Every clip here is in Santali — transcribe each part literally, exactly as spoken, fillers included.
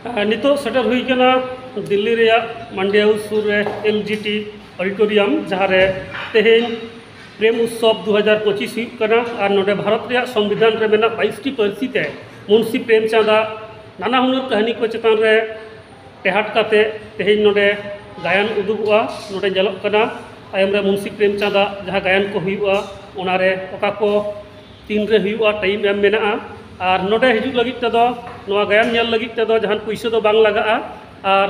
ᱟᱨ ᱱᱤᱛᱚᱜ ᱥᱮᱴᱮᱨ ᱦᱩᱭ ᱠᱟᱱᱟ ᱫᱤᱞᱞᱤ ᱨᱮᱭᱟᱜ ᱢᱟᱱᱰᱤ ᱦᱟᱣᱩᱥ ᱥᱩᱨ ᱨᱮ ᱮᱞ ᱡᱤ ᱴᱤ ᱚᱰᱤᱴᱳᱨᱤᱭᱟᱢ, ᱡᱟᱦᱟᱸ ᱨᱮ ᱛᱮᱦᱮᱧ ᱯᱨᱮᱢ ᱩᱛᱥᱚᱵᱽ ᱫᱩ ᱦᱟᱡᱟᱨ ᱯᱚᱸᱪᱤᱥ ᱦᱩᱭᱩᱜ ᱠᱟᱱᱟ᱾ ᱟᱨ ᱱᱚᱰᱮ ᱵᱷᱟᱨᱚᱛ ᱨᱮᱭᱟᱜ ᱥᱚᱝᱵᱤᱫᱷᱟᱱ ᱨᱮ ᱢᱮᱱᱟᱜ ᱵᱟᱭᱤᱥ ᱴᱤ ᱯᱟᱹᱨᱥᱤ ᱛᱮ ᱢᱩᱱᱥᱤ ᱯᱨᱮᱢᱪᱟᱸᱫᱟᱜ ᱱᱟᱱᱟ ᱦᱩᱱᱟᱹᱨ ᱠᱟᱹᱦᱱᱤ ᱠᱚ ᱪᱮᱛᱟᱱ ᱨᱮ ᱴᱮᱦᱟᱴ ᱠᱟᱛᱮ ᱛᱮᱦᱮᱧ ᱱᱚᱰᱮ ᱜᱟᱭᱟᱱ ᱩᱫᱩᱜᱚᱜᱼᱟ᱾ ᱱᱚᱰᱮ ᱧᱮᱞᱚᱜ ᱠᱟᱱᱟ ᱛᱟᱭᱚᱢ ᱨᱮ ᱢᱩᱱᱥᱤ ᱯᱨᱮᱢᱪᱟᱸᱫᱟᱜ ᱡᱟᱦᱟᱸ ᱜᱟᱭᱟᱱ ᱠᱚ ᱦᱩᱭᱩᱜᱼᱟ, ᱚᱱᱟᱨᱮ ᱚᱠᱟ ᱠᱚ ᱛᱤᱱ ᱨᱮ ᱦᱩᱭᱩᱜᱼᱟ, ᱴᱟᱭᱤᱢ ᱮᱢ ᱢᱮᱱᱟᱜᱼᱟ᱾ ᱟᱨ ᱱᱚᱰᱮ ᱦᱤᱡᱩᱜ ᱞᱟᱹᱜᱤᱫ ᱛᱮᱫᱚ, ᱱᱚᱣᱟ ᱜᱟᱭᱟᱱ ᱧᱮᱞ ᱞᱟᱹᱜᱤᱫ ᱛᱮᱫᱚ ᱡᱟᱦᱟᱱ ᱯᱩᱭᱥᱟᱹ ᱫᱚ ᱵᱟᱝ ᱞᱟᱜᱟᱜᱼᱟ᱾ ᱟᱨ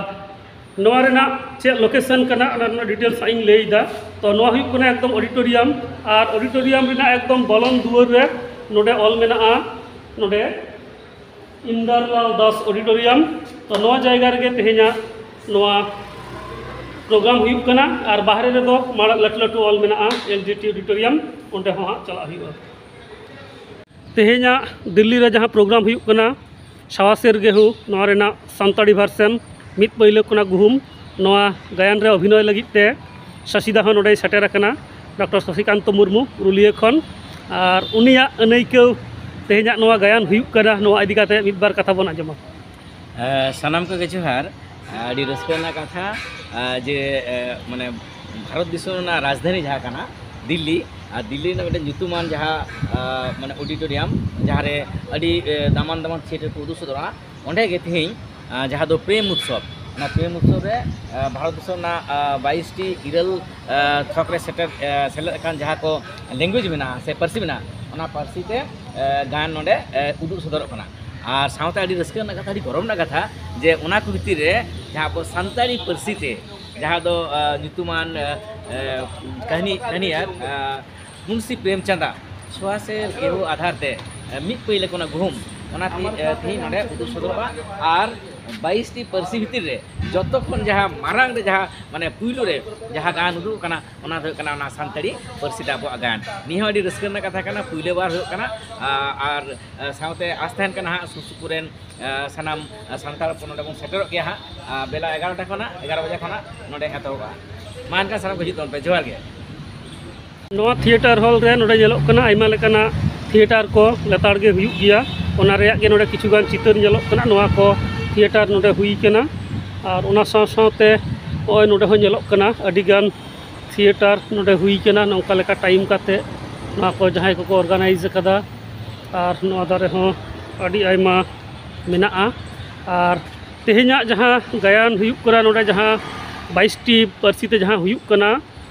ᱱᱚᱣᱟ ᱨᱮᱱᱟᱜ ᱪᱮᱫ ᱞᱳᱠᱮᱥᱚᱱ ᱠᱟᱱᱟ, ᱚᱱᱟ ᱨᱮᱱᱟᱜ ᱰᱤᱴᱮᱞᱥ ᱤᱧ ᱞᱟᱹᱭ ᱮᱫᱟ᱾ ᱛᱚ, ᱱᱚᱣᱟ ᱦᱩᱭᱩᱜ ᱠᱟᱱᱟ ᱮᱠᱫᱚᱢ ᱚᱰᱤᱴᱳᱨᱤᱭᱟᱢ, ᱟᱨ ᱚᱰᱤᱴᱳᱨᱤᱭᱟᱢ ᱨᱮᱱᱟᱜ ᱮᱠᱫᱚᱢ ᱵᱚᱞᱚᱱ ᱫᱩᱣᱟᱹᱨ ᱨᱮ ᱱᱚᱰᱮ ᱚᱞ ᱢᱮᱱᱟᱜᱼᱟ, ᱱᱚᱰᱮ ᱤᱱᱫᱚᱨᱞᱟᱞ ᱫᱟᱥ ᱚᱰᱤᱴᱳᱨᱤᱭᱟᱢ᱾ ᱛᱚ, ᱱᱚᱣᱟ ᱡᱟᱭᱜᱟ ᱨᱮᱜᱮ ᱛᱮᱦᱮᱧᱟᱜ ᱱᱚᱣᱟ ᱯᱨᱳᱜᱨᱟᱢ ᱦᱩᱭᱩᱜ ᱠᱟᱱᱟ᱾ ᱟᱨ ᱵᱟᱦᱨᱮ ᱨᱮᱫᱚ ᱢᱟᱲᱟᱝ ᱞᱟᱹᱴᱩ ᱞᱟᱹᱴᱩ ᱚᱞ ᱢᱮᱱᱟᱜᱼᱟ, ᱮᱞ ᱡᱤ ᱴᱤ ᱚᱰᱤᱴᱳᱨᱤᱭᱟᱢ, ᱚᱸᱰᱮ ᱦᱚᱸ ᱦᱟᱸᱜ ᱪᱟᱞᱟᱜ ᱦᱩᱭᱩᱜᱼᱟ᱾ ᱛᱮᱦᱮᱧᱟᱜ ᱫᱤᱞᱞᱤ ᱨᱮ ᱡᱟᱦᱟᱸ ᱯᱨᱳᱜᱨᱟᱢ ᱦᱩᱭᱩᱜ ᱠᱟᱱᱟ, ᱥᱟᱣᱟᱥᱮᱨ ᱜᱮᱦᱩ, ᱱᱚᱣᱟ ᱨᱮᱱᱟᱜ ᱥᱟᱱᱛᱟᱲᱤ ᱵᱷᱟᱨᱥᱮᱱ, ᱢᱤᱫ ᱯᱟᱹᱭᱞᱟᱹ ᱠᱷᱚᱱᱟᱜ ᱜᱩᱦᱩᱢ, ᱱᱚᱣᱟ ᱜᱟᱭᱟᱱ ᱨᱮ ᱚᱵᱷᱤᱱᱚᱭ ᱞᱟᱹᱜᱤᱫ ᱛᱮ ᱥᱟᱥᱤᱫᱟ ᱦᱚᱸ ᱱᱚᱰᱮᱭ ᱥᱮᱴᱮᱨ ᱟᱠᱟᱱᱟ, ᱰᱚᱠᱴᱚᱨ ᱥᱚᱥᱤᱠᱟᱱᱛᱚ ᱢᱩᱨᱢᱩ, ᱨᱩᱞᱤᱭᱟᱹ ᱠᱷᱚᱱ᱾ ᱟᱨ ᱩᱱᱤᱭᱟᱜ ᱟᱹᱱᱟᱹᱭᱠᱟᱹᱣ, ᱛᱮᱦᱮᱧᱟᱜ ᱱᱚᱣᱟ ᱜᱟᱭᱟᱱ ᱦᱩᱭᱩᱜ ᱠᱟᱱᱟ, ᱱᱚᱣᱟ ᱤᱫᱤ ᱠᱟᱛᱮ ᱢᱤᱫ ᱵᱟᱨ ᱠᱟᱛᱷᱟ ᱵᱚᱱ ᱟᱸᱡᱚᱢᱟ᱾ ᱮ, ᱥᱟᱱᱟᱢ ᱠᱚᱜᱮ ᱡᱚᱦᱟᱨ᱾ ᱟᱹᱰᱤ ᱨᱟᱹᱥᱠᱟᱹ ᱨᱮᱱᱟᱜ ᱠᱟᱛᱷᱟ, ᱮ, ᱡᱮ, ᱮ, ᱢᱟᱱᱮ, ᱵᱷᱟᱨᱚᱛ ᱫᱤᱥᱚᱢ ᱨᱮᱱᱟᱜ ᱨᱟᱡᱽᱫᱷᱟᱱᱤ ᱡᱟᱦᱟᱸ ᱠᱟᱱᱟ ᱫᱤᱞᱞᱤ, ᱟᱨ ᱫᱤᱞᱞᱤ ᱨᱮᱱᱟᱜ ᱢᱤᱫᱴᱮᱱ ᱧᱩᱛᱩᱢᱟᱱ ᱡᱟᱦᱟᱸ, ᱮ, ᱢᱟᱱᱮ, ᱚᱰᱤᱴᱳᱨᱤᱭᱟᱢ, ᱡᱟᱦᱟᱸ ᱨᱮ ᱟᱹᱰᱤ, ᱮ, ᱫᱟᱢᱟᱱ ᱫᱟᱢᱟᱱ ᱛᱷᱤᱭᱮᱴᱟᱨ ᱠᱚ ᱩᱫᱩᱜ ᱥᱚᱫᱚᱨᱟ, ᱚᱸᱰᱮ ᱜᱮ ᱛᱮᱦᱮᱧ, ᱮ, ᱡᱟᱦᱟᱸ ᱫᱚ ᱯᱨᱮᱢ ᱩᱛᱥᱚᱵᱽ, ᱚᱱᱟ ᱯᱨᱮᱢ ᱩᱛᱥᱚᱵᱽ ᱨᱮ, ᱮ, ᱵᱷᱟᱨᱚᱛ ᱫᱤᱥᱚᱢ ᱨᱮᱱᱟᱜ, ᱮ, ᱵᱟᱭᱤᱥ ᱴᱤ ᱤᱨᱟᱹᱞ, ᱮ, ᱛᱷᱚᱠ ᱨᱮ ᱥᱮᱴᱮᱨ, ᱮ, ᱥᱮᱞᱮᱫ ᱟᱠᱟᱱ ᱡᱟᱦᱟᱸ ᱠᱚ ᱞᱮᱝᱜᱩᱭᱮᱡᱽ ᱢᱮᱱᱟᱜᱼᱟ ᱥᱮ ᱯᱟᱹᱨᱥᱤ ᱢᱮᱱᱟᱜᱼᱟ, ᱚᱱᱟ ᱯᱟᱹᱨᱥᱤ ᱛᱮ, ᱮ, ᱜᱟᱭᱟᱱ ᱱᱚᱰᱮ, ᱮ, ᱩᱫᱩᱜ ᱥᱚᱫᱚᱨᱚᱜ ᱠᱟᱱᱟ᱾ ᱟᱨ ᱥᱟᱶᱛᱮ ᱟᱹᱰᱤ ᱨᱟᱹᱥᱠᱟᱹ ᱨᱮᱱᱟᱜ ᱠᱟᱛᱷᱟ, ᱟᱹᱰᱤ ᱜᱚᱨᱚᱵᱽ ᱨᱮᱱᱟᱜ ᱠᱟᱛᱷᱟ, ᱡᱮ ᱚᱱᱟ ᱠᱚ ᱵᱷᱤᱛᱤᱨ ᱨᱮ ᱡᱟᱦᱟᱸ ᱟᱵᱚ ᱥᱟᱱᱛᱟᱲᱤ ᱯᱟᱹᱨᱥᱤ ᱛᱮ, ᱡᱟᱦᱟᱸ ᱫᱚ, ᱮ, ᱧᱩᱛᱩᱢᱟᱱ, ᱮ, ᱮ, ᱠᱟᱹᱦᱱᱤ, ᱠᱟᱹᱦᱱᱤᱭᱟᱨ, ᱮ, ᱢᱩᱱᱥᱤ ᱯᱨᱮᱢᱪᱟᱸᱫᱟ ᱥᱚᱣᱟᱥᱮᱨ ᱜᱮᱦᱩ ᱟᱫᱷᱟᱨ ᱛᱮ, ᱮ, ᱢᱤᱫ ᱯᱟᱹᱭᱞᱟᱹ ᱠᱷᱚᱱᱟᱜ ᱜᱩᱦᱩᱢ, ᱚᱱᱟ ᱛᱮ, ᱮ, ᱛᱮᱦᱮᱧ ᱱᱚᱰᱮ ᱩᱫᱩᱜ ᱥᱚᱫᱚᱨᱚᱜᱼᱟ᱾ ᱟᱨ ᱵᱟᱭᱤᱥ ᱴᱤ ᱯᱟᱹᱨᱥᱤ ᱵᱷᱤᱛᱤᱨ ᱨᱮ ᱡᱚᱛᱚ ᱠᱷᱚᱱ ᱡᱟᱦᱟᱸ ᱢᱟᱨᱟᱝ ᱨᱮ, ᱡᱟᱦᱟᱸ, ᱢᱟᱱᱮ, ᱯᱩᱭᱞᱩ ᱨᱮ ᱡᱟᱦᱟᱸ ᱜᱟᱭᱟᱱ ᱩᱫᱩᱜ ᱠᱟᱱᱟ, ᱚᱱᱟ ᱫᱚ ᱦᱩᱭᱩᱜ ᱠᱟᱱᱟ ᱚᱱᱟ ᱥᱟᱱᱛᱟᱲᱤ ᱯᱟᱹᱨᱥᱤ ᱛᱮ ᱟᱵᱚᱣᱟᱜ ᱜᱟᱭᱟᱱ᱾ ᱱᱤᱭᱟᱹ ᱦᱚᱸ ᱟᱹᱰᱤ ᱨᱟᱹᱥᱠᱟᱹ ᱨᱮᱱᱟᱜ ᱠᱟᱛᱷᱟ ᱠᱟᱱᱟ, ᱯᱩᱭᱞᱟᱹ ᱵᱟᱨ ᱦᱩᱭᱩᱜ ᱠᱟᱱᱟ᱾ ᱟ, ᱟᱨ, ᱟ, ᱥᱟᱶᱛᱮ ᱟᱥ ᱛᱟᱦᱮᱱ ᱠᱟᱱᱟ ᱦᱟᱸᱜ ᱥᱩᱨ ᱥᱩᱯᱩᱨ ᱨᱮᱱ, ᱟ, ᱥᱟᱱᱟᱢ, ᱟ, ᱥᱟᱱᱛᱟᱲ ᱦᱚᱯᱚᱱ ᱱᱚᱰᱮ ᱵᱚᱱ ᱥᱮᱴᱮᱨᱚᱜ ᱜᱮᱭᱟ ᱦᱟᱸᱜ᱾ ᱟ, ᱵᱮᱞᱟ ᱮᱜᱟᱨᱚᱴᱟ ᱠᱷᱚᱱᱟᱜ, ᱮᱜᱟᱨᱚ ᱵᱟᱡᱮ ᱠᱷᱚᱱᱟᱜ ᱱᱚᱰᱮ ᱮᱛᱚᱦᱚᱵᱚᱜᱼᱟ᱾ ᱢᱟ ᱮᱱᱠᱷᱟᱱ ᱥᱟᱱᱟᱢ ᱠᱚ ᱦᱤᱡᱩᱜ ᱛᱟᱵᱚᱱ ᱯᱮ᱾ ᱡᱚᱦᱟᱨ ᱜᱮ᱾ ᱱᱚᱣᱟ ᱛᱷᱤᱭᱮᱴᱟᱨ ᱦᱚᱞ ᱨᱮ ᱱᱚᱰᱮ ᱧᱮᱞᱚᱜ ᱠᱟᱱᱟ ᱟᱭᱢᱟ ᱞᱮᱠᱟᱱᱟᱜ ᱛᱷᱤᱭᱮᱴᱟᱨ ᱠᱚ ᱞᱮᱛᱟᱲ ᱜᱮ ᱦᱩᱭᱩᱜ ᱜᱮᱭᱟ᱾ ᱚᱱᱟ ᱨᱮᱭᱟᱜ ᱜᱮ ᱱᱚᱰᱮ ᱠᱤᱪᱷᱩ ᱜᱟᱱ ᱪᱤᱛᱟᱹᱨ ᱧᱮᱞᱚᱜ ᱠᱟᱱᱟ᱾ ᱱᱚᱣᱟ ᱠᱚ ᱛᱷᱤᱭᱮᱴᱟᱨ ᱱᱚᱰᱮ ᱦᱩᱭ ᱠᱟᱱᱟ᱾ ᱟᱨ ᱚᱱᱟ ᱥᱟᱶ ᱥᱟᱶᱛᱮ ᱱᱚᱜᱼᱚᱭ ᱱᱚᱰᱮ ᱦᱚᱸ ᱧᱮᱞᱚᱜ ᱠᱟᱱᱟ ᱟᱹᱰᱤᱜᱟᱱ ᱛᱷᱤᱭᱮᱴᱟᱨ ᱱᱚᱰᱮ ᱦᱩᱭ ᱠᱟᱱᱟ, ᱱᱚᱝᱠᱟ ᱞᱮᱠᱟ ᱴᱟᱭᱤᱢ ᱠᱟᱛᱮ ᱱᱚᱣᱟ ᱠᱚ ᱡᱟᱦᱟᱸᱭ ᱠᱚᱠᱚ ᱚᱨᱜᱟᱱᱟᱭᱤᱡᱽ ᱟᱠᱟᱫᱟ᱾ ᱟᱨ ᱱᱚᱣᱟ ᱫᱷᱟᱨᱮ ᱦᱚᱸ ᱟᱹᱰᱤ ᱟᱭᱢᱟ ᱢᱮᱱᱟᱜᱼᱟ᱾ ᱟᱨ ᱛᱮᱦᱮᱧᱟᱜ ᱡᱟᱦᱟᱸ ᱜᱟᱭᱟᱱ ᱦᱩᱭᱩᱜ ᱠᱟᱱᱟ, ᱱᱚᱰᱮ ᱡᱟᱦᱟᱸ ᱵᱟᱭᱤᱥᱴᱤ ᱯᱟᱹᱨᱥᱤ ᱛᱮ ᱡᱟᱦᱟᱸ ᱦᱩᱭᱩᱜ ᱠᱟᱱᱟ,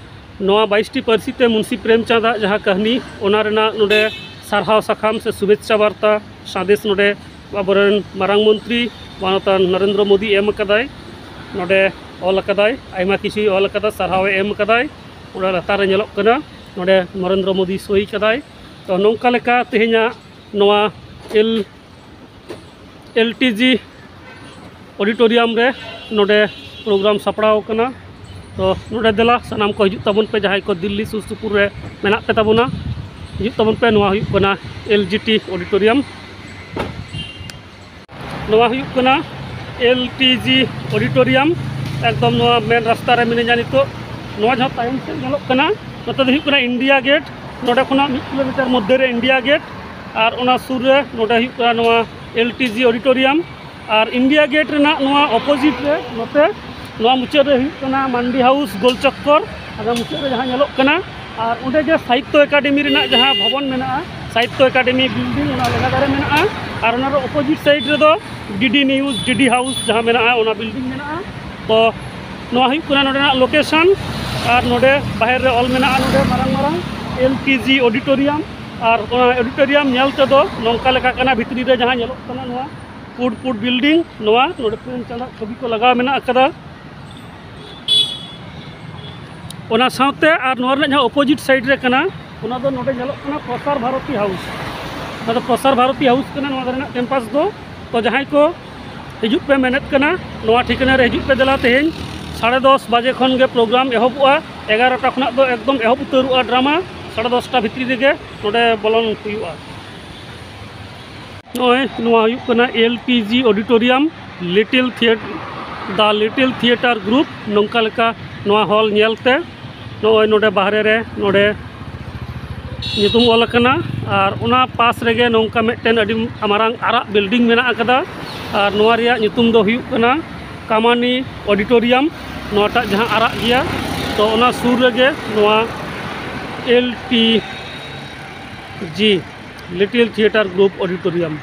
ᱱᱚᱣᱟ ᱵᱟᱭᱤᱥᱴᱤ ᱯᱟᱹᱨᱥᱤ ᱛᱮ ᱢᱩᱱᱥᱤ ᱯᱨᱮᱢᱪᱟᱸᱫᱽ ᱟᱜ ᱡᱟᱦᱟᱸ ᱠᱟᱹᱦᱱᱤ, ᱚᱱᱟ ᱨᱮᱱᱟᱜ ᱱᱚᱰᱮ ᱥᱟᱨᱦᱟᱣ ᱥᱟᱠᱟᱢ ᱥᱮ ᱥᱩᱵᱷᱮᱪᱪᱷᱟ ᱵᱟᱨᱛᱟ ᱥᱟᱸᱫᱮᱥ ᱱᱚᱰᱮ ᱟᱵᱚᱨᱮᱱ ᱢᱟᱨᱟᱝ ᱢᱚᱱᱛᱨᱤ ᱢᱟᱱᱚᱛᱟᱱ ᱱᱚᱨᱮᱱᱫᱨᱚ ᱢᱳᱫᱤ ᱮᱢ ᱟᱠᱟᱫᱟᱭ᱾ ᱱᱚᱰᱮ ᱚᱞ ᱟᱠᱟᱫᱟᱭ, ᱟᱭᱢᱟ ᱠᱤᱪᱷᱩᱭ ᱚᱞ ᱟᱠᱟᱫᱟ, ᱥᱟᱨᱦᱟᱣᱮ ᱮᱢ ᱟᱠᱟᱫᱟᱭ᱾ ᱚᱱᱟ ᱞᱟᱛᱟᱨ ᱨᱮ ᱧᱮᱞᱚᱜ ᱠᱟᱱᱟ ᱱᱚᱰᱮ ᱱᱚᱨᱮᱱᱫᱨᱚ ᱢᱳᱫᱤ ᱥᱳᱭ ᱠᱟᱫᱟᱭ᱾ ᱛᱚ, ᱱᱚᱝᱠᱟ ᱞᱮᱠᱟ ᱛᱮᱦᱮᱧᱟᱜ ᱱᱚᱣᱟ ᱮᱞ ᱮᱞ ᱴᱤ ᱡᱤ ᱚᱰᱤᱴᱳᱨᱤᱭᱟᱢ ᱨᱮ ᱱᱚᱰᱮ ᱯᱨᱳᱜᱨᱟᱢ ᱥᱟᱯᱲᱟᱣ ᱟᱠᱟᱱᱟ᱾ ᱛᱚ, ᱱᱚᱰᱮ ᱫᱮᱞᱟ ᱥᱟᱱᱟᱢ ᱠᱚ ᱦᱤᱡᱩᱜ ᱛᱟᱵᱚᱱ ᱯᱮ, ᱡᱟᱦᱟᱸᱭ ᱠᱚ ᱫᱤᱞᱞᱤ ᱥᱩᱨ ᱥᱩᱯᱩᱨ ᱨᱮ ᱢᱮᱱᱟᱜ ᱯᱮ ᱛᱟᱵᱚᱱᱟ, ᱦᱤᱡᱩᱜ ᱛᱟᱵᱚᱱ ᱯᱮ᱾ ᱱᱚᱣᱟ ᱦᱩᱭᱩᱜ ᱠᱟᱱᱟ ᱮᱞ ᱡᱤ ᱴᱤ ᱚᱰᱤᱴᱳᱨᱤᱭᱟᱢ᱾ ᱱᱚᱣᱟ ᱦᱩᱭᱩᱜ ᱠᱟᱱᱟ ᱮᱞ ᱴᱤ ᱡᱤ ᱚᱰᱤᱴᱳᱨᱤᱭᱟᱢ, ᱮᱠᱫᱚᱢ ᱱᱚᱣᱟ ᱢᱮᱱ ᱨᱟᱥᱛᱟ ᱨᱮ ᱢᱤᱱᱟᱹᱧᱟ ᱱᱤᱛᱚᱜ᱾ ᱱᱚᱣᱟ ᱡᱟᱦᱟᱸ ᱛᱟᱭᱚᱢ ᱥᱮᱫ ᱧᱮᱞᱚᱜ ᱠᱟᱱᱟ, ᱱᱚᱛᱮ ᱫᱚ ᱦᱩᱭᱩᱜ ᱠᱟᱱᱟ ᱤᱱᱰᱤᱭᱟ ᱜᱮᱴ᱾ ᱱᱚᱰᱮ ᱠᱷᱚᱱᱟᱜ ᱢᱤᱫ ᱠᱤᱞᱳᱢᱤᱴᱟᱨ ᱢᱚᱫᱽᱫᱷᱮ ᱨᱮ ᱤᱱᱰᱤᱭᱟ ᱜᱮᱴ, ᱟᱨ ᱚᱱᱟ ᱥᱩᱨ ᱨᱮ ᱱᱚᱰᱮ ᱦᱩᱭᱩᱜ ᱠᱟᱱᱟ ᱱᱚᱣᱟ ᱮᱞ ᱴᱤ ᱡᱤ ᱚᱰᱤᱴᱳᱨᱤᱭᱟᱢ᱾ ᱟᱨ ᱤᱱᱰᱤᱭᱟ ᱜᱮᱴ ᱨᱮᱱᱟᱜ ᱱᱚᱣᱟ ᱚᱯᱳᱡᱤᱴ ᱨᱮ ᱱᱚᱛᱮ ᱱᱚᱣᱟ ᱢᱩᱪᱟᱹᱫ ᱨᱮ ᱦᱩᱭᱩᱜ ᱠᱟᱱᱟ ᱢᱟᱱᱰᱤ ᱦᱟᱣᱩᱥ ᱜᱳᱞ ᱪᱚᱠᱠᱚᱨ, ᱚᱱᱟ ᱢᱩᱪᱟᱹᱫ ᱨᱮ ᱡᱟᱦᱟᱸ ᱧᱮᱞᱚᱜ ᱠᱟᱱᱟ᱾ ᱟᱨ ᱚᱸᱰᱮ ᱜᱮ ᱥᱟᱦᱤᱛᱛᱚ ᱮᱠᱟᱰᱮᱢᱤ ᱨᱮᱱᱟᱜ ᱡᱟᱦᱟᱸ ᱵᱷᱚᱵᱚᱱ ᱢᱮᱱᱟᱜᱼᱟ, ᱥᱟᱦᱤᱛᱛᱚ ᱮᱠᱟᱰᱮᱢᱤ ᱵᱤᱞᱰᱤᱝ, ᱚᱱᱟ ᱞᱮᱸᱜᱟ ᱫᱷᱟᱨᱮ ᱢᱮᱱᱟᱜᱼᱟ᱾ ᱟᱨ ᱚᱱᱟ ᱚᱯᱳᱡᱤᱴ ᱥᱟᱭᱤᱰ ᱨᱮᱫᱚ ᱰᱤ ᱰᱤ ᱱᱤᱭᱩᱡᱽ, ᱰᱤ ᱰᱤ ᱦᱟᱣᱩᱥ ᱡᱟᱦᱟᱸ ᱢᱮᱱᱟᱜᱼᱟ, ᱚᱱᱟ ᱵᱤᱞᱰᱤᱝ ᱢᱮᱱᱟᱜᱼᱟ᱾ ᱛᱚ, ᱱᱚᱣᱟ ᱦᱩᱭᱩᱜ ᱠᱟᱱᱟ ᱱᱚᱰᱮᱱᱟᱜ ᱞᱳᱠᱮᱥᱚᱱ᱾ ᱟᱨ ᱱᱚᱰᱮ ᱵᱟᱦᱮᱨ ᱨᱮ ᱚᱞ ᱢᱮᱱᱟᱜᱼᱟ, ᱱᱚᱰᱮ ᱢᱟᱨᱟᱝ ᱢᱟᱨᱟᱝ ᱮᱞ ᱴᱤ ᱡᱤ ᱚᱰᱤᱴᱳᱨᱤᱭᱟᱢ᱾ ᱟᱨ ᱚᱱᱟ ᱚᱰᱤᱴᱳᱨᱤᱭᱟᱢ ᱧᱮᱞ ᱛᱮᱫᱚ ᱱᱚᱝᱠᱟ ᱞᱮᱠᱟ ᱠᱟᱱᱟ, ᱵᱷᱤᱛᱨᱤ ᱨᱮ ᱡᱟᱦᱟᱸ ᱧᱮᱞᱚᱜ ᱠᱟᱱᱟ, ᱱᱚᱣᱟ ᱯᱩᱰ ᱯᱩᱰ ᱵᱤᱞᱰᱤᱝ, ᱱᱚᱣᱟ ᱱᱚᱰᱮ ᱯᱨᱮᱢᱪᱟᱸᱫᱽ ᱟᱜ ᱪᱷᱚᱵᱤ ᱠᱚ ᱞᱟᱜᱟᱣ ᱢᱮᱱᱟᱜ ᱟᱠᱟᱫᱟ᱾ ᱚᱱᱟ ᱥᱟᱶᱛᱮ ᱟᱨ ᱱᱚᱣᱟ ᱨᱮᱱᱟᱜ ᱡᱟᱦᱟᱸ ᱚᱯᱳᱡᱤᱴ ᱥᱟᱭᱤᱰ ᱨᱮ ᱠᱟᱱᱟ, ᱚᱱᱟ ᱫᱚ ᱱᱚᱰᱮ ᱧᱮᱞᱚᱜ ᱠᱟᱱᱟ ᱯᱨᱚᱥᱟᱨ ᱵᱷᱟᱨᱚᱛᱤ ᱦᱟᱣᱩᱥ᱾ ᱚᱱᱟ ᱫᱚ ᱯᱨᱚᱥᱟᱨ ᱵᱷᱟᱨᱚᱛᱤ ᱦᱟᱣᱩᱥ ᱠᱟᱱᱟ ᱱᱚᱣᱟ ᱨᱮᱱᱟᱜ ᱠᱮᱢᱯᱟᱥ ᱫᱚ᱾ ᱛᱚ, ᱡᱟᱦᱟᱸᱭ ᱠᱚ ᱦᱤᱡᱩᱜ ᱯᱮ ᱢᱮᱱᱮᱫ ᱠᱟᱱᱟ, ᱱᱚᱣᱟ ᱴᱷᱤᱠᱟᱹᱱᱟ ᱨᱮ ᱦᱤᱡᱩᱜ ᱯᱮ ᱫᱮᱞᱟ᱾ ᱛᱮᱦᱮᱧ ᱥᱟᱲᱮ ᱫᱚᱥ ᱵᱟᱡᱮ ᱠᱷᱚᱱ ᱜᱮ ᱯᱨᱳᱜᱨᱟᱢ ᱮᱦᱚᱵᱚᱜᱼᱟ᱾ ᱮᱜᱟᱨᱚᱴᱟ ᱠᱷᱚᱱᱟᱜ ᱫᱚ ᱮᱠᱫᱚᱢ ᱮᱦᱚᱵ ᱩᱛᱟᱹᱨᱚᱜᱼᱟ ᱰᱨᱟᱢᱟ᱾ ᱥᱟᱲᱮ ᱫᱚᱥᱴᱟ ᱵᱷᱤᱛᱨᱤ ᱨᱮᱜᱮ ᱱᱚᱰᱮ ᱵᱚᱞᱚᱱ ᱦᱩᱭᱩᱜᱼᱟ᱾ ᱱᱚᱜᱼᱚᱭ ᱱᱚᱣᱟ ᱦᱩᱭᱩᱜ ᱠᱟᱱᱟ ᱮᱞ ᱴᱤ ᱡᱤ ᱚᱰᱤᱴᱳᱨᱤᱭᱟᱢ, ᱞᱤᱴᱤᱞ ᱛᱷᱤᱭᱮᱴ-, ᱫᱟ ᱞᱤᱴᱤᱞ ᱛᱷᱤᱭᱮᱴᱟᱨ ᱜᱨᱩᱯ᱾ ᱱᱚᱝᱠᱟ ᱞᱮᱠᱟ ᱱᱚᱣᱟ ᱦᱚᱞ ᱧᱮᱞᱛᱮ ᱱᱚᱜᱼᱚᱭ ᱱᱚᱰᱮ ᱵᱟᱦᱨᱮ ᱨᱮ ᱱᱚᱰᱮ ᱧᱩᱛᱩᱢ ᱚᱞ ᱟᱠᱟᱱᱟ᱾ ᱟᱨ ᱚᱱᱟ ᱯᱟᱥ ᱨᱮᱜᱮ ᱱᱚᱝᱠᱟ ᱢᱤᱫᱴᱮᱱ ᱟᱹᱰᱤ ᱢᱟᱨᱟᱝ ᱟᱨᱟᱜ ᱵᱤᱞᱰᱤᱝ ᱢᱮᱱᱟᱜ ᱟᱠᱟᱫᱟ᱾ ᱟᱨ ᱱᱚᱣᱟ ᱨᱮᱭᱟᱜ ᱧᱩᱛᱩᱢ ᱫᱚ ᱦᱩᱭᱩᱜ ᱠᱟᱱᱟ ᱠᱟᱢᱟᱱᱤ ᱚᱰᱤᱴᱳᱨᱤᱭᱟᱢ, ᱱᱚᱣᱟᱴᱟᱜ ᱡᱟᱦᱟᱸ ᱟᱨᱟᱜ ᱜᱮᱭᱟ᱾ ᱛᱚ ᱚᱱᱟ ᱥᱩᱨ ᱨᱮᱜᱮ ᱱᱚᱣᱟ L T G, little theatre group ᱚᱰᱤᱴᱳᱨᱤᱭᱟᱢ,